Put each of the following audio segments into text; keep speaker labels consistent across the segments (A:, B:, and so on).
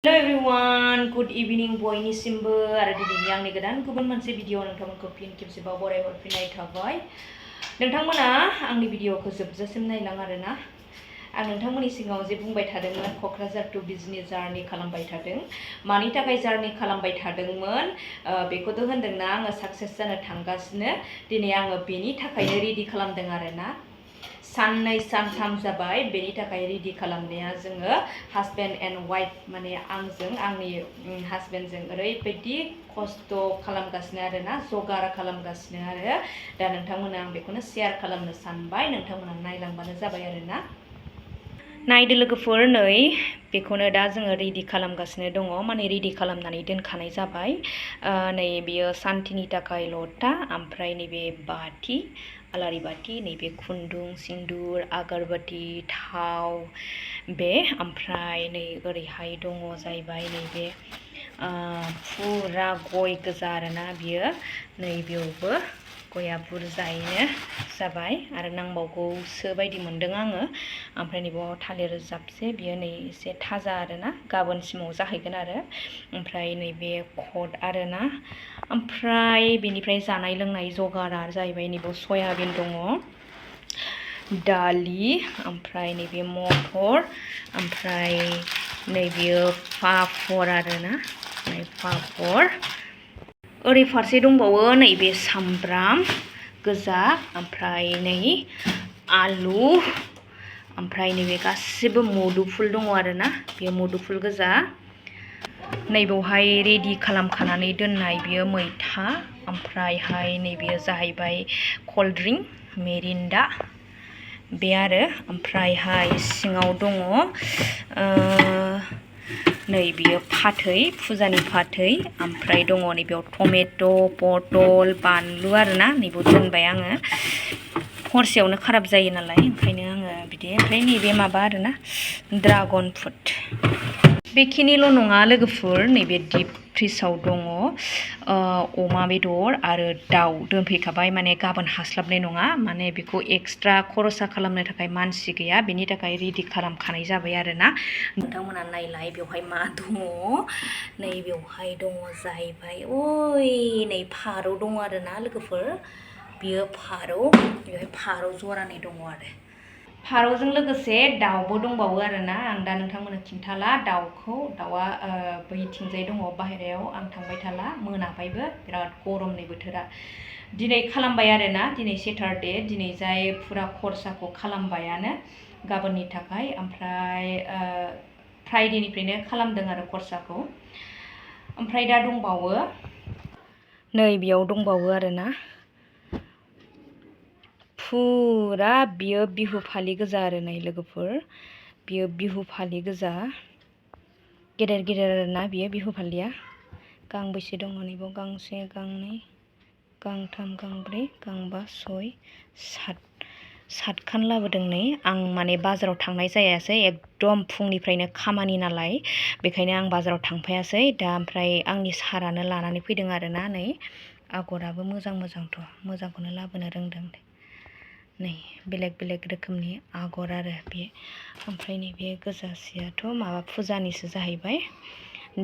A: Hello everyone, good evening बयनिसिमबो आरो दिनैनि आंनि गोदान गुबुन मोनसे भिडिअ नोंथांमोनखौ फिन खेबसेबाव बरायहरफिननाय थाबाय। नोंथांमोना आंनि भिडिअखौ जोबजासिम नायलां आरोना। आं नोंथांमोननि सिगाङाव जे बुंबाय थादोंमोन क'क्राझार टु बिजनि जार्नि खालामबाय थादों। मानि थाखाय जार्नि खालामबाय थादोंमोन बेखौथ' होनदोंना आङो साक्सेस जानो थांगासिनो। दिनै आङो बेनि थाखायनो रेडि खालामदों आरोना। साननै सानथाम जाबाय बेनि थाखाय रेडि खालामनाया जोङो हासबेन्ड एन्ड वाइफ माने आंजों आंनि हासबेन्डजों ओरैबायदि खस्थ' खालामगासिनो आरोना जगार खालामगासिनो आरो दा नोंथांमोना आं बेखौनो शेयार खालामनो सानबाय नोंथांमोना नायलांबानो जाबाय आरोना नायदो लोगोफोर नै बेखौनो दा जोङो रेडि खालामगासिनो दङ माने रेडि खालामनानै दोनखानाय जाबाय नै बियो सान्थिनि थाखाय लथा ओमफ्राय नैबे बाथि आलारि बाथि नैबे खुन्दुं सिन्दुर आगरबाथि थाव बे ओमफ्राय नै ओरैहाय दङ जाहैबाय नैबे फुरा गय गोजा आरोना बियो नै बेयावबो गया बुरजायैनो जाबाय आरो नांबावगौसो बायदि मोनदों आङो ओमफ्राय नैबाव थालिर जाबसे बियो नै एसे थाजा आरोना गाबोनसिमाव जाहैगोन आरो ओमफ्राय नैबे खट आरोना ओमफ्राय बेनिफ्राय जानाय लोंनाय जगारा जाहैबाय नैबाव सयाबिन दङ दालि ओमफ्राय नैबे मटर ओमफ्राय नैबेयो पापर आरोना नै पापर ओरै फारसे दंबावो नैबे सामब्राम गोजा ओमफ्राय नै आलु ओमफ्राय नैबे गासिबो मुदुफुल दङ आरोना बे मुदुफुल गोजा नैबावहाय रेडि खालामखानानै दोननाय बियो मैथा ओमफ्रायहाय नैबेयो जाहैबाय कल्ड ड्रिंक मेरिन्दा बे आरो ओमफ्रायहाय सिङाव दङ नै बियो फाथै फुजानि फाथै ओमफ्राय दङ नैबेयाव टमेट' पटल बानलु आरोना नैबेयाव दोनबाय आङो हरसेयावनो खाराब जायो नालाय ओंखायनो आङो बिदि ओमफ्राय नैबे माबा आरोना ड्रागन फ्रुट बेखिनिल' नङा लोगोफोर नैबे डिप फ्रिजआव दङ अमा बेदर आरो दाउ दोनफैखाबाय माने गाबोन हास्लाबनाय नङा माने बेखौ एक्सट्रा खरसा खालामनो थाखाय मानसि गैया बेनि थाखाय रेडि खालामखानाय जाबाय आरोना नोंथांमोना नायलाय बेवहाय मा दङ नै बेवहाय दङ जाहैबाय ओइ नै फारौ दङ आरोना लोगोफोर बियो फारौ बेवहाय फारौ जरानै दङ आरो फारौजों लोगोसे दाउबो दंबावो आरोना आं दा नोंथांमोननो खिन्थाला दाउआ बैथिंजाय दङ बाहेरायाव आं थांबाय थाला मोनाबायबो बिराद गरम नै बोथोरा दिनै खालामबाय आरोना दिनै सेटारडे दिनै जाय फुरा खरसाखौ खालामबायानो गाबोननि थाखाय ओमफ्राय फ्राइडेनिफ्रायनो खालामदों आरो खरसाखौ ओमफ्राय दा दंबावो नै बेयाव दंबावो आरोना फुरा बियो बिहु फालि गोजा आरो नै लोगोफोर बियो बिहु फालि गोजा गेदेर गेदेर आरोना बियो बिहु फालिया गांबेसे दङ नैबाव गांसे गांनै गांथाम गांब्रै गांबा सय सातखान लाबोदों नै आं माने बाजाराव थांनाय जायासै एकदम फुंनिफ्रायनो खामानि नालाय बेखायनो आं बाजाराव थांफायासै दा ओमफ्राय आंनि सारानो लानानै फैदों आरोना नै आगराबो मोजांथ' मोजांखौनो लाबोनो रोंदों नै बेलेग बेलेग रोखोमनि आगर आरो बे ओमफ्राय नैबे गोजासेयाथ' माबा फुजानिसो जाहैबाय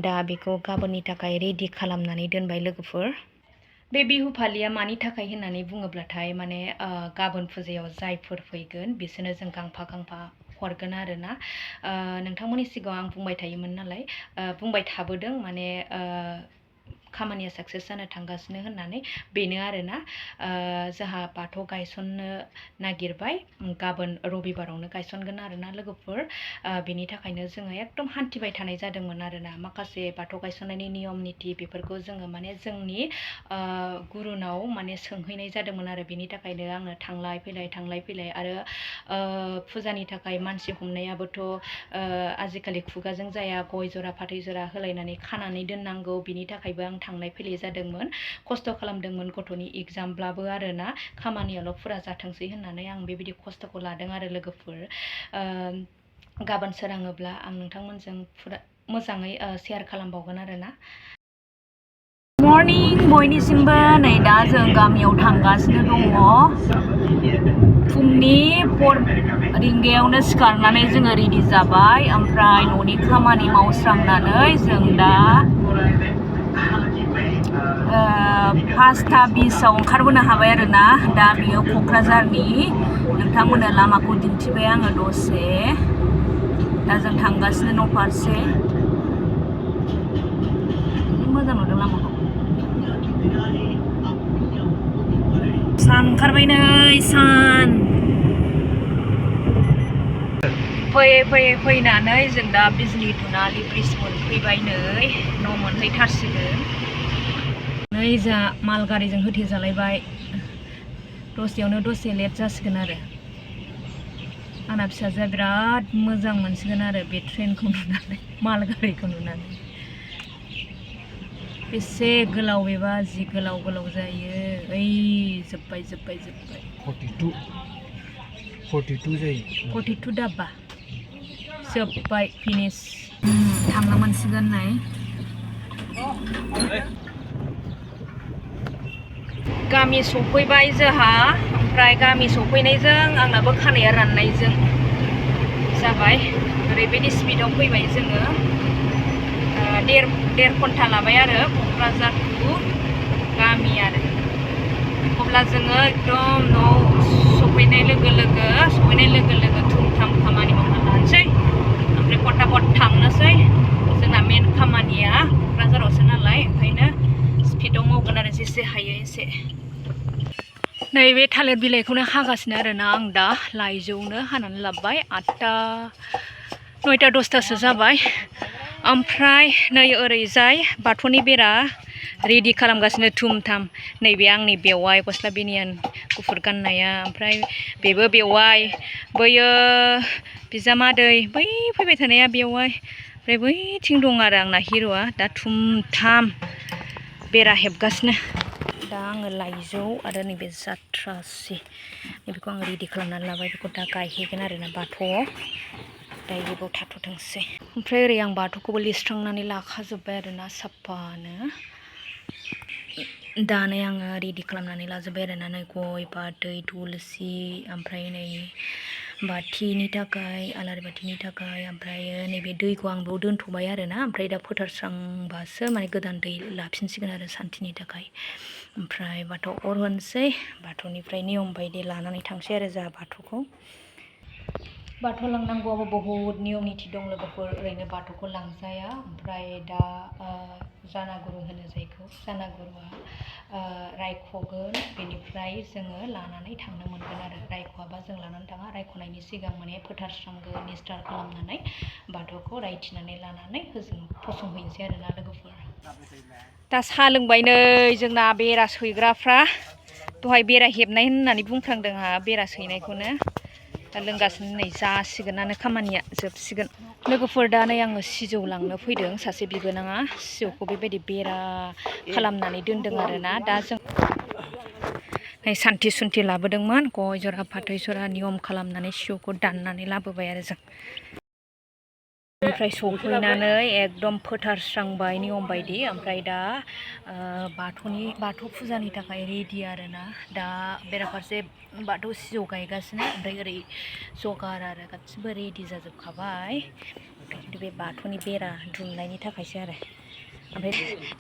A: दा बेखौ गाबोननि थाखाय रेडि खालामनानै दोनबाय लोगोफोर बे बिहु फालिया मानि थाखाय होननानै बुङोब्लाथाय माने गाबोन फुजायाव जायफोर फैगोन बिसोरनो जों गांफा गांफा हरगोन आरोना नोंथांमोननि सिगाङाव आं बुंबाय थायोमोन नालाय बुंबाय थाबोदों माने खामानिया साक्सेस जानो थांगासिनो होननानै बेनो आरोना जोंहा बाथौ गायसननो नागिरबाय गाबोन रबिबारावनो गायसनगोन आरोना लोगोफोर बेनि थाखायनो जोङो एकदम हान्थिबाय थानाय जादोंमोन आरोना माखासे बाथौ गायसननायनि नियम निथि बेफोरखौ जोङो माने जोंनि गुरुनाव माने सोंहैनाय जादोंमोन आरो बेनि थाखायनो आङो थांलाय फैलाय आरो फुजानि थाखाय मानसि हमनायाबोथ' आजिखालि खुगाजों जाया गय जरा फाथै जरा होलायनानै खानानै दोननांगौ बिनि थाखायबो आं थांलाय फैलाय जादोंमोन खस्थ' खालामदोंमोन गथ'नि एगजामब्लाबो आरोना खामानियाल' फुरा जाथोंसै होननानै आं बेबायदि खस्थ'खौ लादों आरो लोगोफोर गाबोन सोराङोब्ला आं नोंथांमोनजों फुरा मोजाङै शेयार खालामबावगोन आरोना मर्निं बयनिसिमबो नै दा जों गामियाव थांगासिनो दङ फुंनि 4 रिंगायावनो सिखारनानै जोङो रेडि जाबाय ओमफ्राय न'नि खामानि मावस्रांनानै जों दा 5:20 आव ओंखारबोनो हाबाय आरोना दा बियो क'क्राझारनि नोंथांमोननो लामाखौ दिन्थिबाय आङो दसे दा जों थांगासिनो न' फारसे मोजां नुदों लामाखौ सान ओंखारबाय नै सान फैयै फैनानै जों दा बिजनि दुनालि ब्रिज मोनफैबाय नै न' मोनहैथारसिगोन नै जा माल गारिजों होथेजालायबाय दसेयावनो दसे लेट जासिगोन आरो आंना फिसाजोआ बिराद मोजां मोनसिगोन आरो बे ट्रेनखौ नुनानै माल गारिखौ नुनानै बेसे गोलाव बेबा जि गोलाव जायो ओइ जोब्बाय
B: 42 जायो
A: 42 दाब्बा जोब्बाय फिनिश थांनो मोनसिगोन नै गामि सफैबाय जोंहा ओमफ्राय गामि सफैनायजों आंनाबो खानाया राननायजों जाबाय ओरैबायदि स्पिडआव फैबाय जोङो देर घन्टा लाबाय आरो क'क्राझार टु गामि आरो अब्ला जोङो एकदम न'आव सफैनाय लोगो लोगो थुम थाम खामानि मावना लानोसै ओमफ्राय फटाफट थांनोसै जोंना मेन खामानिया क'क्राझारावसो नालाय ओंखायनो स्पिडआव मावगोन आरो जेसे हायो एसे नैबे थालिर बिलाइखौनो हागासिनो आरोना आं दा लाइजौनो हानानै लाबोबाय 8टा 9टा 10टासो जाबाय ओमफ्राय नै ओरैजाय बाथौनि बेरा रेडि खालामगासिनो थुम थाम नैबे आंनि बेवाइ गस्ला बेनियान गुफुर गाननाया ओमफ्राय बेबो बेवाइ बैयो बिजामादै बै फैबाय थानाया बेवाइ ओमफ्राय बैथिं दं आरो आंना हिर'आ दा थुम थाम बेरा हेबगासिनो दा आङो लाइजौ आरो नैबे जाथ्रासि नैबेखौ आं रेडि खालामनानै लाबाय बेखौ दा गायहैगोन आरोना बाथौआव दायो बेयाव थाथ'थोंसै ओमफ्राय ओरै आं बाथौखौबो लिरस्रांनानै लाखाजोब्बाय आरोना साफानो दानै आङो रेडि खालामनानै लाजोब्बाय आरोना नै गय फाथै थुलसि ओमफ्राय नै बाथिनि थाखाय आलारि बाथिनि थाखाय ओमफ्राय नैबे दैखौ आं बेयाव दोनथ'बाय आरोना ओमफ्राय दा फोथारस्रांबासो माने गोदान दै लाफिनसिगोन आरो सान्थिनि थाखाय ओमफ्राय बाथौ अर होनोसै बाथौनिफ्राय नियम बायदि लानानै थांसै आरो जोंहा बाथौखौ बाथौ लांनांगौआबो बहुद नियम निथि दं लोगोफोर ओरैनो बाथौखौ लांजाया ओमफ्राय दा जानागुरु होनो जायखौ जानागुरुआ रायख'गोन बेनिफ्राय जोङो लानानै थांनो मोनगोन आरो रायख'आबा जों लानानै थाङा रायख'नायनि सिगां माने फोथारस्रांगोन निस्थार खालामनानै बाथौखौ रायथिनानै लानानै होजों फसंहैनोसै आरोना लोगोफोर दा साहा लोंबाय नै जोंना बेरा सैग्राफ्रा दहाय बेरा हेबनाय होननानै बुंफ्रांदों आंहा बेरा सैनायखौनो दा लोंगासिनो नै जासिगोनानो खामानिया जोबसिगोन लोगोफोर दा नै आङो सिजौ लांनो फैदों सासे बिबोनाङा सिजौखौ बेबायदि बेरा खालामनानै दोनदों आरोना दा जों नै सान्थि सुन्थि लाबोदोंमोन गय जरा फाथै जरा नियम खालामनानै सिजौखौ दाननानै लाबोबाय आरो जों बेनिफ्राय सफैनानै एकदम फोथारस्रांबाय नियम बायदि ओमफ्राय दा बाथौ फुजानि थाखाय रेडि आरोना दा बेराफारसे बाथौ सिजौ गायगासिनो ओमफ्राय ओरै जगार आरो गासिबो रेडि जाजोबखाबाय खिन्थु बे बाथौनि बेरा दुमनायनि थाखायसो आरो ओमफ्राय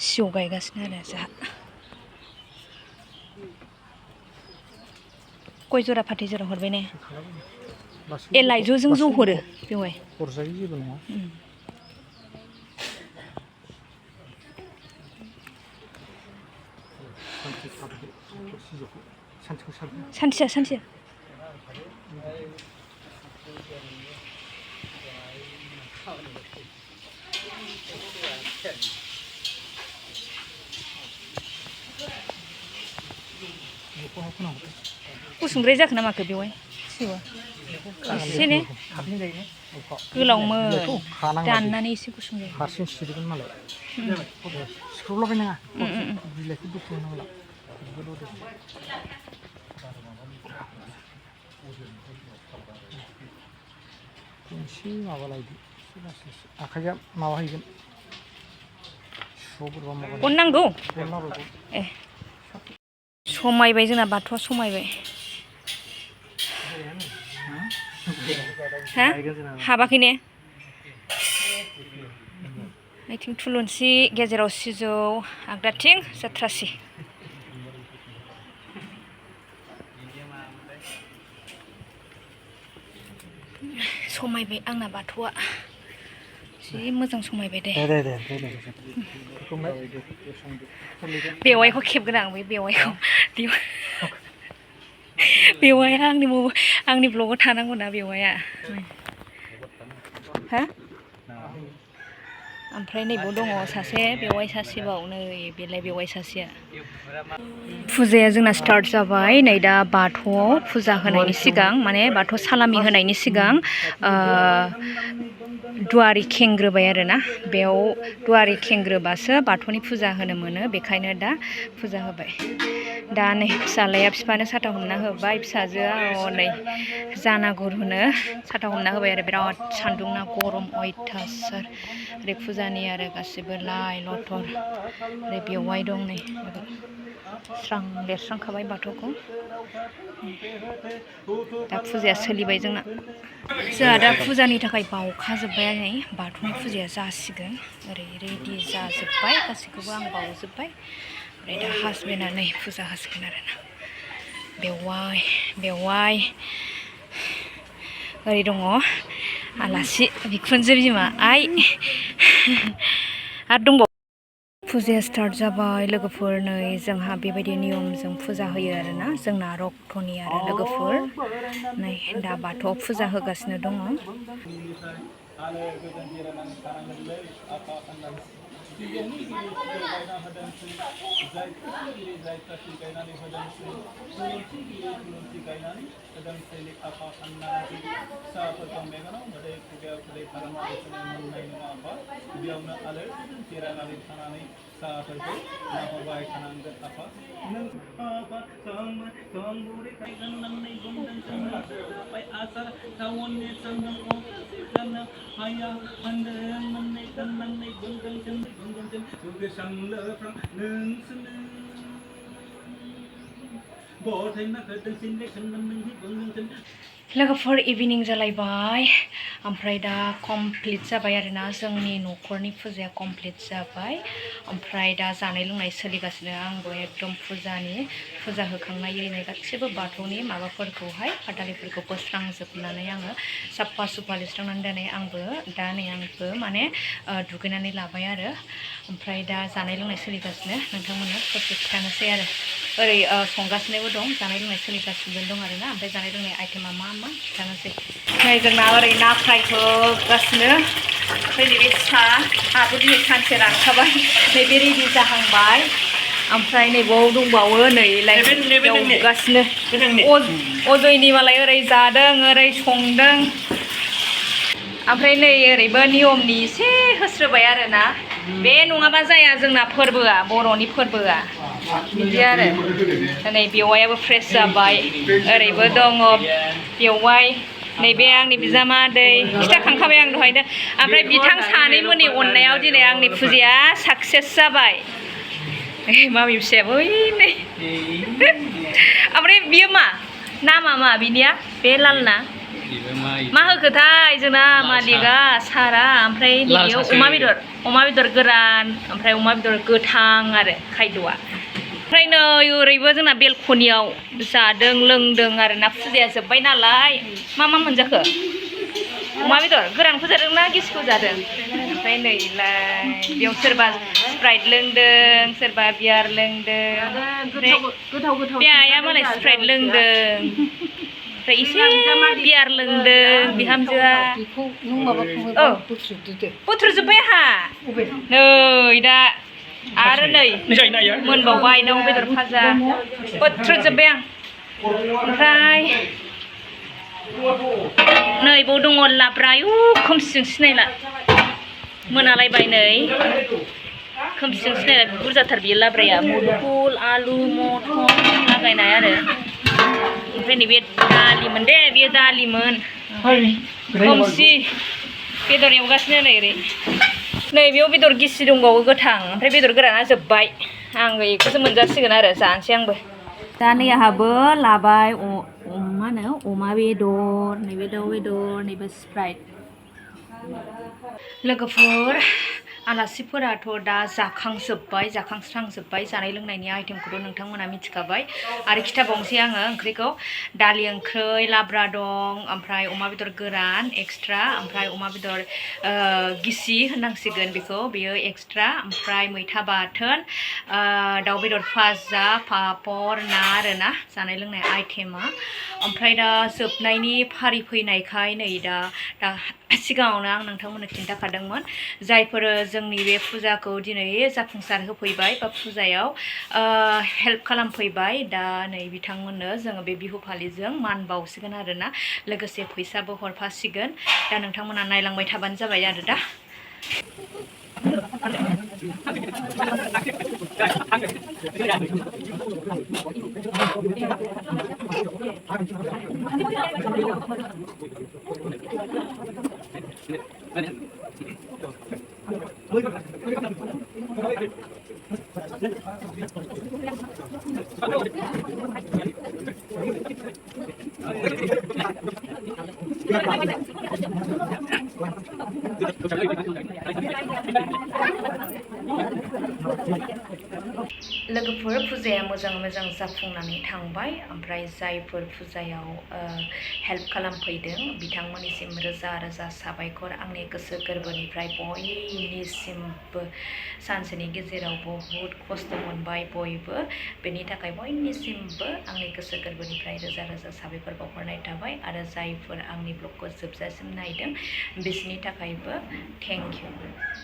A: सिजौ गायगासिनो आरो जोंहा गय जरा फाथै जरा हरबाय ने ए लाइजौजों जौ हरो बेवहाय
B: हरजायो जेबो नङा
A: सानसेया गुसुंद्राय जाखो ना माखो बेवहाय सिजौआ एसे ने गोलावमोन दाननानै एसे गुसुं जायो
B: हारसिं सिरिगोन मालाय सिख्रबलाबायनाङा बिलाइखौ दुखु होनांला एसे माबालायदो आखाइया माबाहैगोन
A: गन नांगौ ए समायबाय जोंना बाथौआ समायबाय हा हाबाखै ने आथिं थुलुंसि गेजेराव सिजौ आगदाथिं जाथ्रासि समायबाय आंना बाथौआ जि मोजां समायबाय दे बेवाइखौ खेबगोन आं बे बेवाइखौ बेवाइया आंनि ब्लगाव थानांगौ ना बेवाइया हा ओमफ्राय नैबाव दङ सासे बेवाइ सासेबाव नै बेलाय बेवाइ सासेया फुजाया जोंना स्टार्ट जाबाय नै दा बाथौआव फुजा होनायनि सिगां माने बाथौ सालामि होनायनि सिगां दुवारि खेंग्रोबाय आरोना बेयाव दुवारि खेंग्रोबासो बाथौनि फुजा होनो मोनो बेखायनो दा फुजा होबाय दा नै फिसालाया बिफानो साथा हमना होबाय फिसाजोआ नै जानागुरुनो साथा हमना होबाय आरो बिराद सान्दुं ना गरम अयथासार ओरै फुजानि आरो गासिबो लाइ लथर ओरै बेवाइ दं नै स्रां लिरस्रांखाबाय बाथौखौ दा फुजाया सोलिबाय जोंना जोंहा दा फुजानि थाखाय बावखाजोब्बाय नै बाथौनि फुजाया जासिगोन ओरै रेडि जाजोब्बाय गासैखौबो आं बावजोब्बाय ओमफ्राय दा हासबेन्डआ नै फुजा होसिगोन आरोना बेवाइ ओरै दङ आलासि बिखुनजो बिमा आइ आरो दंबावो फुजाया स्टार्ट जाबाय लोगोफोर नै जोंहा बेबायदि नियमजों फुजा होयो आरोना जोंना रक्तनि आरो लोगोफोर नै दा बाथौआव फुजा होगासिनो दङ लोगोफोर इभिनिं जालायबाय ओमफ्राय दा कमप्लिट जाबाय आरोना जोंनि न'खरनि फुजाया कमप्लिट जाबाय ओमफ्राय दा जानाय लोंनाय सोलिगासिनो आंबो एकदम फुजा होखांनाय एरिनाय गासिबो बाथौनि माबाफोरखौहाय फाथालिफोरखौ बोस्रांजोबनानै आङो साफा सुफा लिरस्रांनानै दोनै आंबो माने दुगैनानै लाबाय आरो ओमफ्राय दा जानाय लोंनाय सोलिगासिनो नोंथांमोननो ससे खिथानोसै आरो ओरै संगासिनोबो दं जानाय लोंनाय सोलिगासिनो दं आरोना ओमफ्राय जानाय लोंनाय आइटेमा मा खिथानोसै नै जोंना ओरै ना फ्राय होगासिनो ओमफ्राय नैबे साहाबो दिनै सानसे रानखाबाय नैबे रेडि जाहांबाय ओमफ्राय नैबाव दंबावो नै एवगासिनो अजयनि मालाय ओरै जादों ओरै संदों ओमफ्राय नै ओरैबो नियमनि एसे होस्रोबाय आरोना बे नङाबा जाया जोंना फोरबोआ बर'नि फोरबोआ बिदि आरो नै बेवाइयाबो फ्रेस जाबाय ओरैबो दङ बेवाइ नैबे आंनि बिजामादै खिथाखांखाबाय आं दहायनो ओमफ्राय बिथां सानैमोननि अननायाव दिनै आंनि फुजाया साक्सेस जाबाय मामि फिसायाबो नै ओमफ्राय बियो नामा मा बिनिया बे लालना मा होखोथाय जोंना मालिकआ सारा ओमफ्राय नैबेयाव अमा बेदर गोरान ओमफ्राय अमा बेदर गोथां आरो खायद'आ ओमफ्राय नै ओरैबो जोंना बेलकनियाव जादों लोंदों आरोना फुजाया जोब्बाय नालाय मा मोनजाखो अमा बेदर गोरानखौ जादों ना गिसिखौ जादों ओमफ्राय नैलाय बेयाव सोरबा स्प्राइट लोंदों सोरबा बियार लोंदों बे आइया मालाय स्प्राइट लोंदों ओमफ्राय एसे बियार लोंदों बिहामजोआ बोथ्रोजोब्बाय आंहा नै दा आरो नै मोनबावबाय दाउ बेदर भाजा बोथ्रोजोब्बाय आं ओमफ्राय नै बाव दङ लाब्रा खोमसिजों सिनायला मोनालायबाय नै खोमसिजों सिनायला बुरजाथार बियो लाब्राया मुदुफुल आलु मथर लागायनाय आरो ओमफ्राय नैबे दालिमोन दे बेयो दालिमोन खोमसि बेदर एवगासिनो नै ओरै नै बेयाव बेदर गिसि दंबावो गोथां ओमफ्राय बेदर गोराना जोब्बाय आं बेखौसो मोनजासिगोन आरो जानोसै आंबो दा नै आंहाबो लाबाय मा होनो अमा बेदर नैबे दाउ बेदर नैबे स्प्राइट लोगोफोर आलासिफोराथ' दा जाखांजोब्बाय जाखांस्रांजोब्बाय जानाय लोंनायनि आइटेमखौथ' नोंथांमोना मिथिखाबाय आरो खिथाबावनोसै आङो ओंख्रिखौ दालि ओंख्रै लाब्रा दं ओमफ्राय अमा बेदर गोरान एक्सट्रा ओमफ्राय अमा बेदर गिसि होननांसिगोन बेखौ बेयो एक्सट्रा ओमफ्राय मैथा बाथोन दाउ बेदर फाजा पापर ना आरोना जानाय लोंनाय आइटेमा ओमफ्राय दा जोबनायनि फारि फैनायखाय नै दा सिगाङावनो आं नोंथांमोननो खिन्थाखादोंमोन जायफोर जोंनि बे फुजाखौ दिनै जाफुंसार होफैबाय बा फुजायाव हेल्प खालामफैबाय दा नै बिथांमोननो जोङो बे बिहु फालिजों मान बावसिगोन आरोना लोगोसे फैसाबो हरफासिगोन दा नोंथांमोना नायलांबाय थाबानो जाबाय आरो दा लोगोफोर फुजाया मोजां जाफुंनानै थांबाय ओमफ्राय जायफोर फुजायाव हेल्प खालामफैदों बिथांमोननिसिम रोजा रोजा साबायखर आंनि गोसो गोरबोनिफ्राय बयनिसिमबो सानसेनि गेजेराव बहुद खस्थ' मोनबाय बयबो बेनि थाखाय बयनिसिमबो आंनि गोसो गोरबोनिफ्राय रोजा रोजा साबायखर बावहरनाय थाबाय आरो जायफोर आंनि ब्लगखौ जोबजासिम नायदों बिसोरनि थाखायबो थेंक इउ